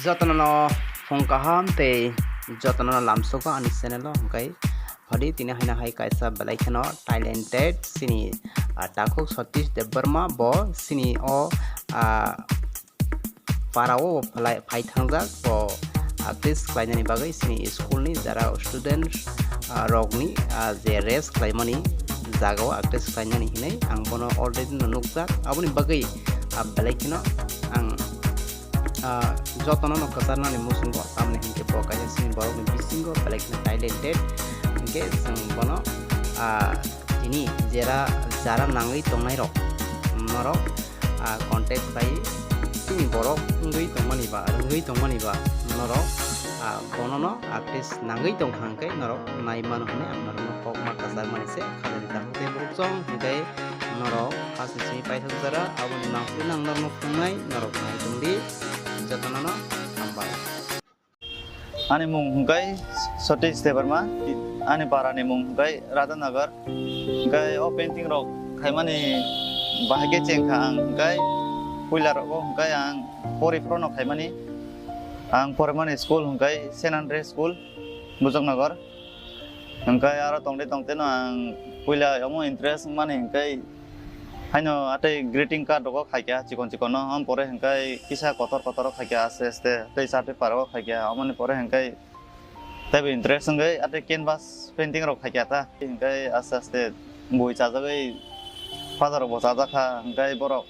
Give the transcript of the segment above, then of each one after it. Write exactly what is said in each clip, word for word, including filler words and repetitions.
Jotono no phung kaham tei jotono no lamsogo ani channel o, hwnkhe phadi tini haino hai kaisa belai kheno talented chini, ah, takhuk Satish Debbarma, bo chini o, ah, para o phalai phai thangjak, bo, ah, practice khlainani bagwi chini school ni jara student, ah, rokni, ah, je rest khlaimani jaga o practice khlainani hinwi ang bono already no nukjak, aboni bagwi, ah, belai kheno ang, ah, jotono no kwcharnani muchungo, tamni hinkhe bo kaisa chini borokni bisingo belai kheno talented, hinkhe chwng bono, ah, tini jera, jara nangwi tongnairok norok, ah, contact khlai, chini borok wngwi tongmani ba, wngwi tongmani ba norok, ah, bonono artist nangwi tongkha hwnkhe norok nai mano hwnwi ang norokno kok ma kwchar mani se khajarijak. Tei borok chong hwnkhe norok aswk simi paithak jara, aboni mangpili nang norokno phungnai, norok nai tongdi, jotono no hambai. Ani mung hwnkhe Satish Debbarma, ani para ni mung hwnkhe Radhanagar. Hwnkhe o painting rok khaimani bahai khe chengkha ang, hwnkhe puila rogo hwnkhe ang pori phoro no khaimani. Ang porimani school hwnkhe Saint Andre School, Bujoknagar. Hwnkhe aro tongde tongde no ang puila omo interest wngmani hwnkhe haino atei greeting card rogo khaikha chikon chikon no, am pore hwnkhe kisa kotor kotor o khaikha aste aste tei chart paper o khaikha, omoni pore hwnkhe teibo interest wngwi atei canvas painting rok khaikha ta, hwnkhe aste aste bui chajagwi father rok bo chajakha, hwnkhe borok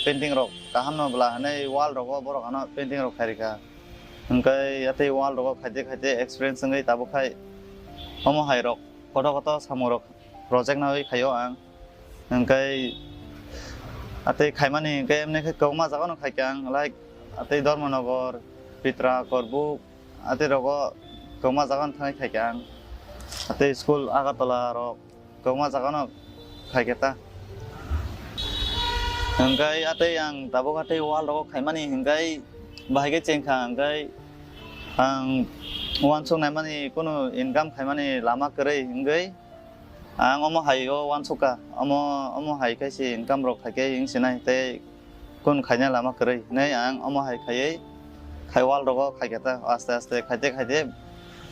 painting rok kaham no bwla hinwi wall rogo borok ano painting rok khairikha. Hwnkhe atei wall rogo khaite khaite experience wngwi tabuk khai omo hai rok kotor kotor samung rok project nawi khaio ang. Hwnkhe atei khaimani hwnkhe emne khe kwbangma jaga no khaikha ang, like atei Dharmanagar, Pitra, Korbuk, atei rogo kwbangma jaga no thangwi khaikha ang. Atei school Agartala rok kwbangma jaga no khaikha ta. Hwnkhe atei ang tabuk atei wall rogo khaimani hwnkhe bahai khe chengkha, hwnkhe ang uansuk naimani kunu income khaimani lama kwrwi wngwi ang omo hai o uansukha, omo, omo hai khe se income rok khai khe wng sinai tei kunu khaina lama kwrwi hinwi ang omo hai khaiwi khai wall rogo khaikha ta aste aste khaite khaite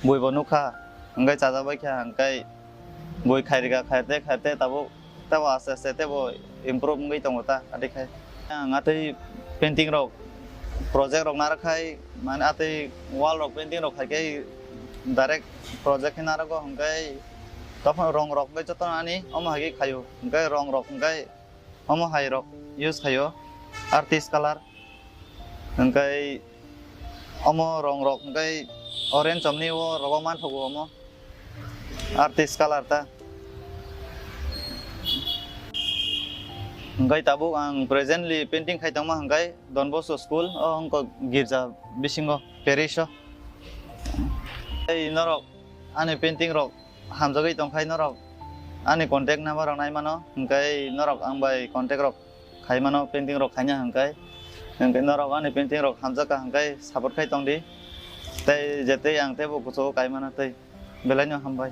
bui bo nukha hwnkhe chajakbaikha hwnkhe bui khairikha khaite khaite tabuk teibo aste aste teibo improve wngwi tongo ta atwi khai. Ang atwi painting rok project rok narwk khai mane atwi wall rok painting rok khai khe direct project khe narwgo hwnkhe tokphano rong rok hwnkhe jotono ani omo hai khe khaio hwnkhe rong rok hwnkhe omo hai rok use khaio artist colour hwnkhe omo rong rok hwnkhe orange omni o rogo manthogo omo. Artist colour ta. Hwnkhe tabuk ang presently painting khai tongma hwnkhe Don Bosco School o wngkha girja bisingo parish o. Tei norok ani painting rok hamjagwi tongkhai norok ani contact number rok nai mano hwnkhe norok ang bai contact rok khai mano painting rok khaina hwnkhe hwnkhe norok ani painting rok hamjakha hwnkhe support khai tongdi tei je tei ang teibo kuchugo kai mano tei. Belai no hambai.